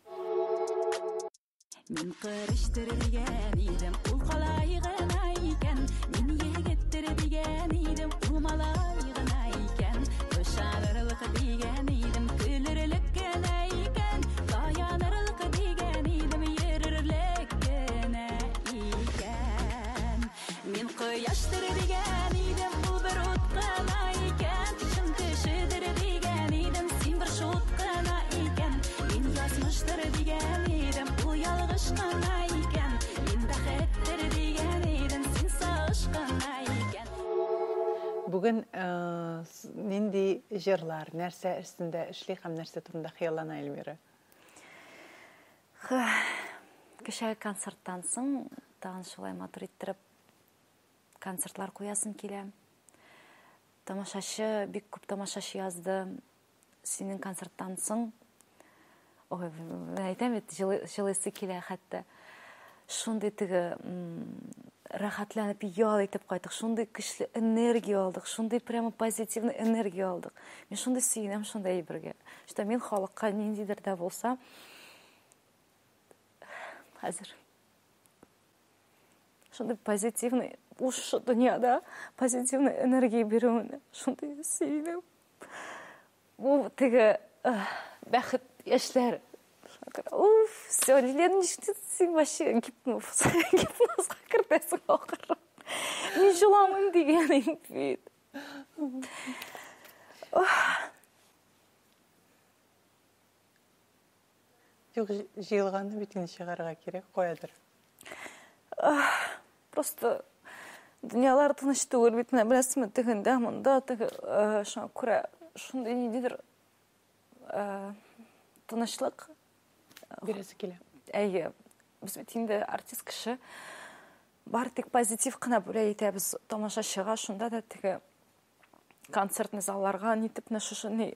Мин кырыштыр дигән идем, ул калай гына икән. Мин егеттер дигән идем, ул малай гына икән. Ышанырлык дигән идем, көлерлек кенә икән. Таянырлык дигән идем, йөрерлек кенә икән. Мин кояштыр дигән идем, ул бер ут кына икән. Чын кешедер дигән идем, син бер шут кына икән. Мин язмыштыр дигән идем, ул ялгыш кына икән. Мин бәхеттер дигән идем, син сагыш кына Бүген нинди җырлар, нәрсә өстендә эшли һәм нәрсә турында хыяллана Эльмира? Кичәге концерттан соң тагын шулай матур иттереп концертлар куясым килә. Тамашачы, бик күп тамашачы язды. Синең концерттан соң, ой, әйтәм бит, җылыйсы килә хәтта. Шундый теге рәхәтләнеп ял итеп кайттык, шундый көчле энергия алдык, шундый прямо позитивный энергия алдык. Мин шундый сөенәм шундый әйбергә. Что мин халыкка ниндидер дә булса хәзер шундый позитивный, ушы дөньяда позитивный энергия бирүенә шундый сөенәм. Бу теге бәхет яшьләр. Уф, все, Лилия, ничек син вообще гипноз, гипнозга кертәсең ахыры. Мин җыламыйм дигән инде бит. Юк, җыелганны бит инде чыгарырга кирәк, каядыр. Просто дөньялар тыныч түгел бит, менә беләсезме, тегендә, монда, теге, шуңа күрә шундый ниндидер тынычлык бирәсе килә. Әйе, без бит инде артист кеше, бары тик позитив кына бүләк итәбез тамашачыга, шунда да теге концертный залларга нитеп менә шушы ни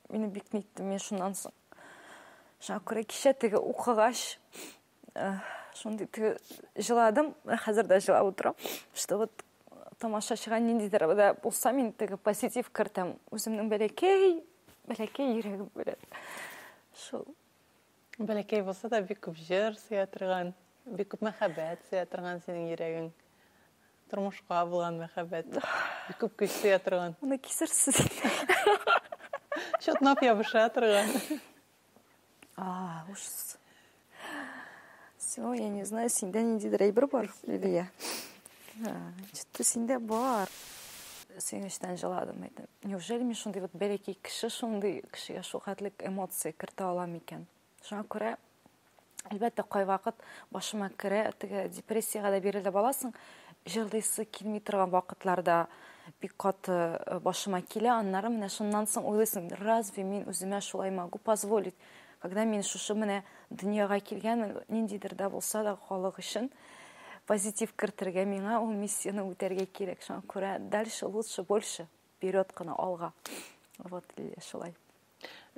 мине бик нитте, мин шуннан соң. Шуңа күрә кичә теге укыгач, шундый теге җыладым, хәзер дә җылап утырам, что вот тамашачыга ниндидер дә булса мин теге позитив кертәм үземнең бәләкәй, бәләкәй йөрәгем белән. Шул. Бәләкәй булса да бик күп җыр сөя торган, бик күп мәхәббәт сөя торган синең йөрәгең. Тормышка булган мәхәббәт, бик күп көч сөя торган. Моны кисерсез. Чатнап ябыша торган. А, ужас. Все, я не знаю, синдә ниндидер әйбер бар, Лилия. Что-то синдә бар. Сөенечтән җыладым, әйтәм. Неужели мин шундый вот бәләкәй кеше, шундый кешегә шул хәтлек эмоция кертә алам икән? Шуңа күрә, әлбәттә, кайвакыт башыма керә, теге депрессиягә дә бирелеп аласың, җырлыйсы килми торган вакытларда бик каты башыма килә, аннары менә шуннан соң уйлыйсың, разве мин үземә шулай могу позволить, когда мин шушы менә дөньяга килгәнмен, ниндидер дә булса да халык өчен позитив кертергә, миңа ул миссияне үтәргә кирәк. Шуңа күрә дальше лучше, больше, вперед кына алга. Вот, Лилия, шулай.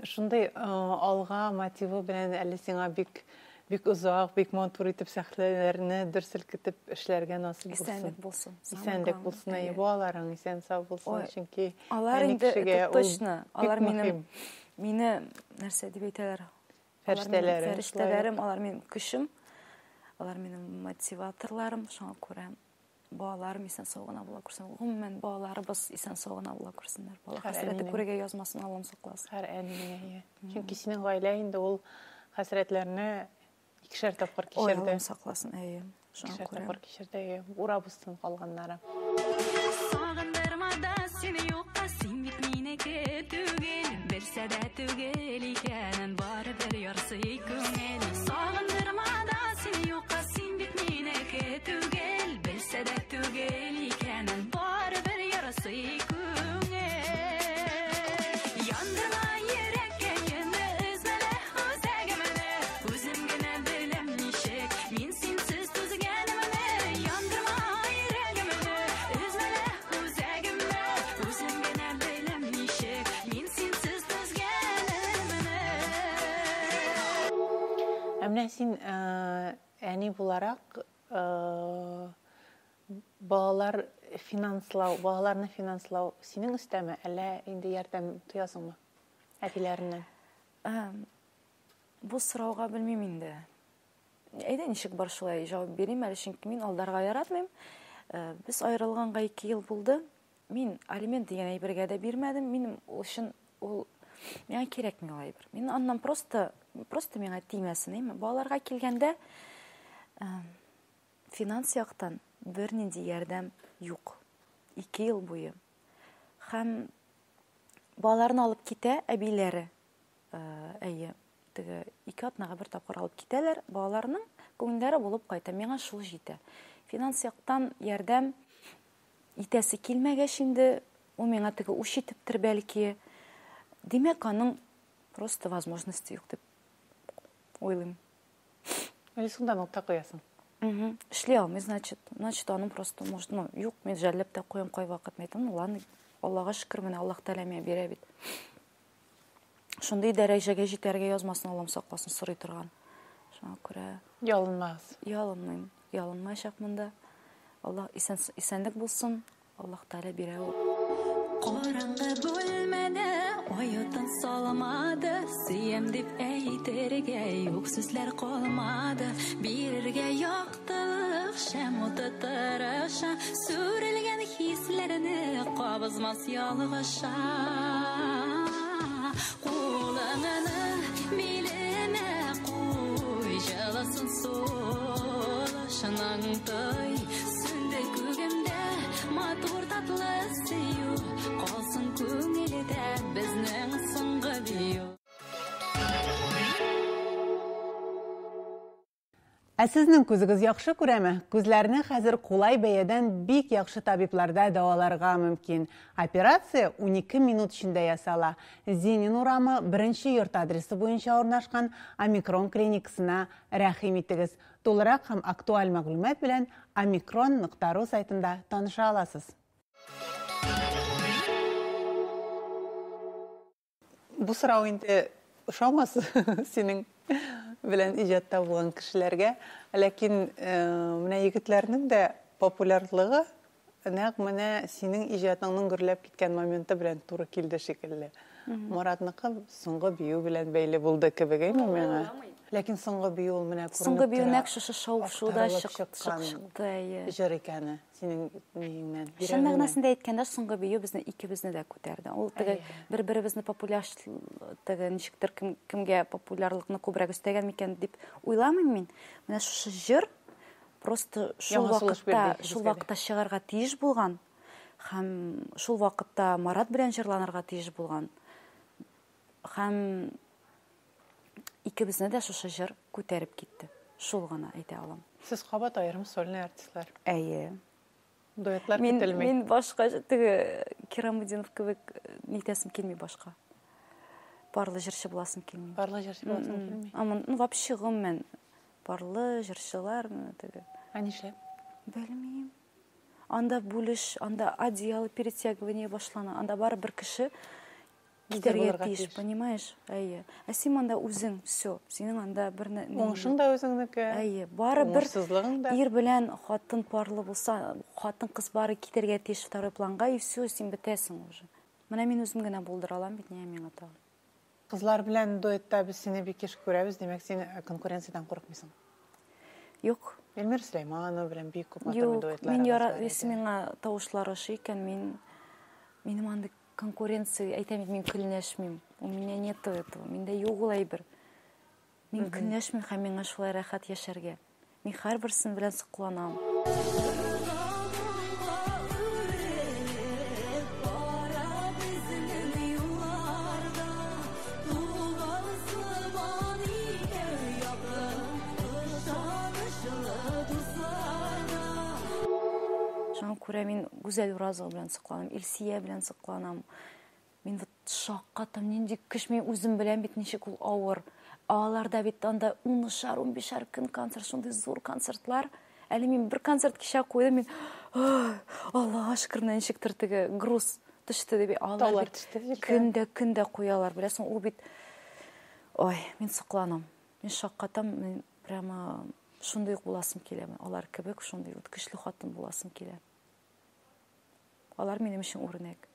Шундый алга мотивы белән әле сиңа бик бик озак, бик матур итеп сәхнәләрне дер селкетеп эшләргә насыйп булсын. Исәнлек булсын. Исәнлек булсын, әйе, балаларың исән сау булсын, чөнки алар инде это точно, алар минем мине нәрсә дип әйтәләр? Фәрештәләрем. Фәрештәләрем, алар минем көчем, алар минем мотиваторларым, шуңа күрә балаларым исән сау гына була күрсен. Гомумән, балаларыбыз исән сау гына була күрсеннәр. Бала хәсрәте күрергә язмасын, Аллам сакласын. Һәр әнинең, әйе. Чөнки синең гаилә инде ул хәсрәтләрне икешәр тапкыр Ой, кичерде. Аллам сакласын, әйе. Шуңа Икешәр күрә. тапкыр кичерде, әйе. Урап узсын калганнары. Сагындырма да сине юкка, син бит минеке түгел, белсә дә түгел икәнен барыбер ярсый күңел. Сагындырма да сине юкка, син бит минеке түгел, белсә дә түгел икәнен барыбер ярсый күңел. Яндырма йөрәккәемне, өзмәле үзәгемне, үзем генә беләм ничек мин синсез түзгәнемне. Яндырма йөрәгемне, өзмәле үзәгемне, үзем генә беләм ничек мин синсез түзгәнемне. Ә менә син әни буларак балалар финанслау, балаларны финанслау синең өстәме, әллә инде ярдәм тоясыңмы әтиләреннән? Бу сорауга белмим инде. Әйдә ничек бар шулай җавап бирим әле, чөнки мин алдарга яратмыйм. Без аерылганга 2 ел булды. Мин алимент дигән әйбергә дә бирмәдем. Минем ул өчен ул миңа кирәкми ул әйбер. Мин аннан просто, просто миңа тимәсен, әйме? Балаларга килгәндә, финанс яктан бернинди ярдәм юк. 2 ел буе. Һәм балаларны алып китә әбиләре. Әйе, теге 2 атнага бер тапкыр алып китәләр, балаларның күңелләре булып кайта. Миңа шул җитә. Финанс яктан ярдәм итәсе килмәгәч инде Ул миңа теге үч итептер бәлки. Димәк, аның просто возможности юк дип уйлыйм. Уйлыйсың да нокта куясың. Эшли алмый, значит. Значит, аның просто, может, ну, юк, мин жәлләп тә куям кайвакыт. Мин әйтәм, ну ладно, Аллага шөкер, менә Аллаһ Тәгалә миңа бирә бит. Шундый дәрәҗәгә җитәргә язмасын, Аллам сакласын, сорый торган. Шуңа күрә Ялынмагыз. Ялынмыйм. Ялынмаячакмын да. Аллаһ исән, исәнлек булсын, Аллаһ Тәгалә бирә ул. Караңгы бүлмәдә оятын салмады, сөям дип әйтергә юк сүзләр калмады. Бирергә яктылык шәм уты тырыша, сүрелгән хисләрне кабызмас ялгыша. Кулыңны билемә куй, җылысын сулышының той. Сүнде күгемдә матур татлы сөю, калсын күңелдә безнең соңгы бию. Ә сезнең күзегез яхшы күрәме? Күзләрне хәзер кулай бәядән бик яхшы табибларда дәваларга мөмкин. Операция 12 минут эчендә ясала. Зинин урамы беренче йорт адресы буенча урнашкан Омикрон клиникасына рәхим итегез. Тулырак һәм актуаль мәгълүмат белән омикрон нокта ру сайтында таныша аласыз. Бу сорау инде ошамас синең белән иҗатта булган кешеләргә, ләкин менә егетләрнең дә популярлыгы нәкъ менә синең иҗатыңның гөрләп киткән моменты белән туры килде шикелле. Маратныкы соңгы бию белән бәйле булды кебек, әйме миңа? Ләкин соңгы бию ул менә күренеп Соңгы бию тора, нәкъ шушы шау-шуда актарылып чыккан чыкты, әйе. җыр икәне синең миеңнән, Чын йөрәгеңнән. мәгънәсендә әйткәндә, соңгы бию безне икебезне дә күтәрде. Ул теге бер-беребезне популяр, теге ничектер кемгә популярлыкны күбрәк өстәгән микән дип уйламыйм мин. Менә шушы җыр просто Яңа сулыш бирде шул икебезгә дә. вакытта чыгарга тиеш булган һәм шул вакытта Марат белән җырланырга тиеш булган. Һәм икебезне дә шушы җыр күтәреп китте. Шул гына әйтә алам. Сез кабат аерым сольный артистлар. Әйе. Дуэтлар Мин көтелми. башка теге Кирамудинов кебек нитәсем килми башка. Парлы җырчы буласым килми. Парлы җырчы буласың килми. Амын, ну вообще гомумән парлы җырчылар, менә теге. Ә нишләп? Белмим. Анда бүлеш, анда одеяло перетягивание башлана. Анда бары бер кеше Лидер китәргә булырга тиеш, тиеш. понимаешь? Әйе. Ә син анда үзең, всё, синең анда бер ни Уңышың юк. да үзеңнеке. Әйе, бары бер Уңышсызлыгың да. ир белән хатын парлы булса, хатын кыз бары китәргә тиеш второй планга, и всё, син бетәсең уже. Менә мин үзем генә булдыра алам бит, нигә миңа тагын? Кызлар белән дуэтта без сине бик еш күрәбез, димәк, син конкуренциядән курыкмыйсың. Юк. Эльмира Сөләйманова белән бик күп матур Юк, дуэтлар мин яра, бар иде. если миңа тавышлар ошый икән, минем андый конкуренция, әйтәм бит, мин көнләшмим. У меня нету этого. Миндә юк ул әйбер. Мин көнләшмим һәм миңа шулай рәхәт яшәргә. Мин һәрберсен белән сокланам. Шуңа күрә мин Гүзәл Уразова белән сокланам, Илсия белән сокланам. Мин вот шаккатам, нинди көч, мин үзем беләм бит, ничек ул авыр. Ә аларда бит анда унышар, унбишәр көн концерт, шундый зур концертлар. Әле мин бер концерт кичә куйдым, мин, ой, Аллаһка шөкер, менә ничектер теге груз төште дип, алар Таулар бит төште җилкә. көн дә, көн дә куялар, беләсең, ул бит, ой, мин сокланам. Мин шаккатам, мин прямо шундый ук буласым килә, алар кебек шундый ук көчле хатын буласым килә. Алар минем өчен үрнәк.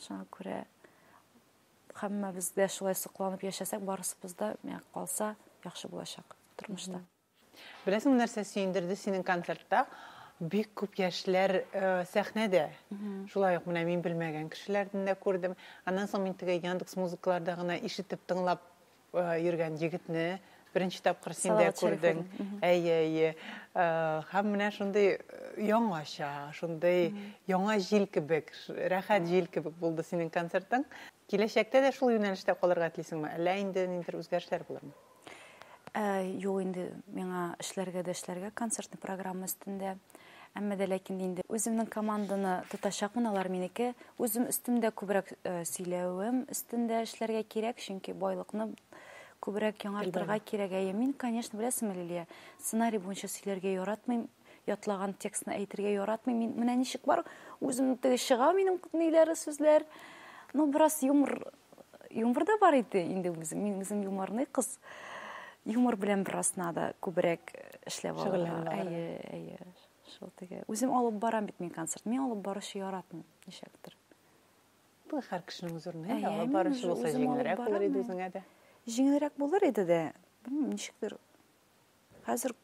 Шуңа күрә һәммәбез дә шулай сокланып яшәсәк, барысыбыз да миңа калса яхшы булачак тормышта. Беләсеңме, нәрсә сөендерде синең концертта? Бик күп яшьләр сәхнәдә. Шулай ук менә мин белмәгән кешеләрне дә күрдем. Аннан соң мин теге Яндекс музыкаларда гына ишетеп тыңлап йөргән егетне беренче тапкыр синдә Салават күрдең. Шәрифуллин. Әйе, әйе. Һәм менә шундый яңача, шундый яңа җил кебек, рәхәт җил кебек булды синең концертың. Киләчәктә дә шул юнәлештә калырга телисеңме? Әллә инде ниндидер үзгәрешләр булырмы? Юк, инде миңа эшләргә дә эшләргә концертный программа өстендә. Әмма дә ләкин инде үземнең команданы тотачакмын, алар минеке. Үзем өстемдә күбрәк сөйләвем өстендә эшләргә кирәк, чөнки байлыкны күбрәк яңартырга кирәк. Әйе, мин, конечно, беләсеңме, Лилия, сценарий буенча сөйләргә яратмыйм, ятлаган текстны әйтергә яратмыйм. Мин менә ничек бар, үзем теге чыга минем ниләре сүзләр. Ну, бераз юмор, юмор да бар иде инде үзем. Мин үзем юморный кыз. Юмор белән бераз надо күбрәк эшләп алырга. Әйе, әйе. Шул теге. Үзем алып барам бит мин концерт. Мин алып баручы яратмыйм, ничектер. Бу һәр кешенең үз урыны. Алып баручы булса җиңелрәк булыр иде үзеңә дә. Җиңелрәк булыр иде дә. Белмим, ничектер. Хәзер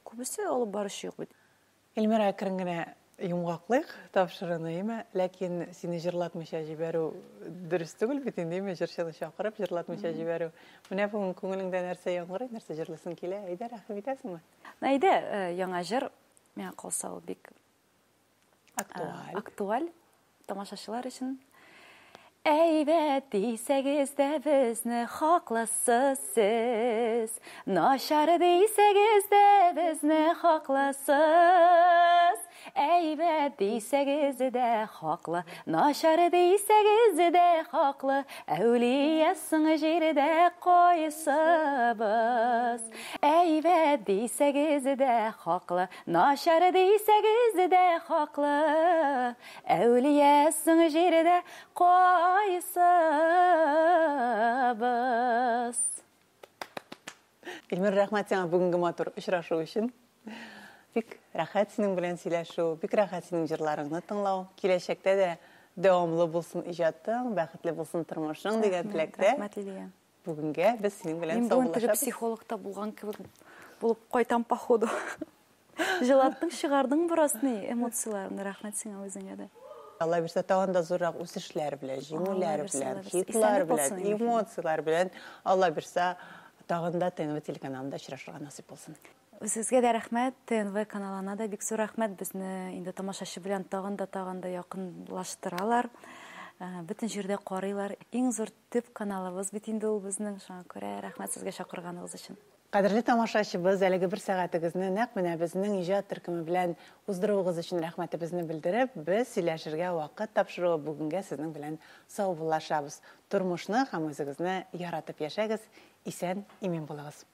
күбесе алып баручы юк бит. Эльмира, әкрен генә йомгаклыйк тапшыруны, әйме? Ләкин сине җырлатмыйча җибәрү дөрес түгел бит инде, әйме? Җырчыны чакырып җырлатмыйча җибәрү. Менә бүген күңелеңдә нәрсә яңгырый, нәрсә җырлыйсың килә? Әйдә, рәхим итәсеңме? Әйдә, яңа җыр. Миңа калса ул бик актуаль. Актуаль тамашачылар өчен. Әйбәт дисәгез дә безне хаклысыз сез, начар дисәгез дә безне хаклысыз. Әйбәт дисәгез дә хаклы, начар дисәгез дә хаклы, әүлиясың җирдә кайсыбыз. Әйбәт дисәгез дә хаклы, начар дисәгез дә хаклы, әүлиясың җирдә кайсыбыз. Эльмира, рәхмәт сиңа бүгенге матур очрашу өчен. Бик рәхәт синең белән сөйләшү, бик рәхәт синең җырларыңны тыңлау. Киләчәктә дә дәвамлы булсын иҗатың, бәхетле булсын тормышың дигән теләктә. Рәхмәт, Лилия. Бүгенгә без синең белән Мин бүген теге саубуллашабыз. психологта булган кебек булып кайтам походу. Җылаттың, чыгардың бераз ни эмоцияләрне. Рәхмәт сиңа үзеңә дә. Алла бирсә, тагын да зуррак үсешләр белән, җиңүләр Алла бирсә, белән, Алла бирсә. хитлар Исәнлек белән, булсын, Илфин. эмоцияләр белән. Алла бирсә, тагын да ТНВ телеканалында очрашырга насыйп булсын. Үзегезгә дә рәхмәт, ТНВ каналына да бик зур рәхмәт. Безне инде тамашачы белән тагын да, тагын да якынлаштыралар. Бөтен җирдә карыйлар. Иң зур төп каналыбыз бит инде ул безнең. Шуңа күрә рәхмәт сезгә чакырганыгыз өчен. Кадерле тамашачыбыз, әлеге бер сәгатегезне нәкъ менә безнең иҗат төркеме белән уздыруыгыз өчен рәхмәтебезне белдереп, без сөйләшергә вакыт тапшыруы бүгенгә сезнең белән саубуллашабыз. Тормышны һәм үзегезне яратып яшәгез, исән, имин булыгыз.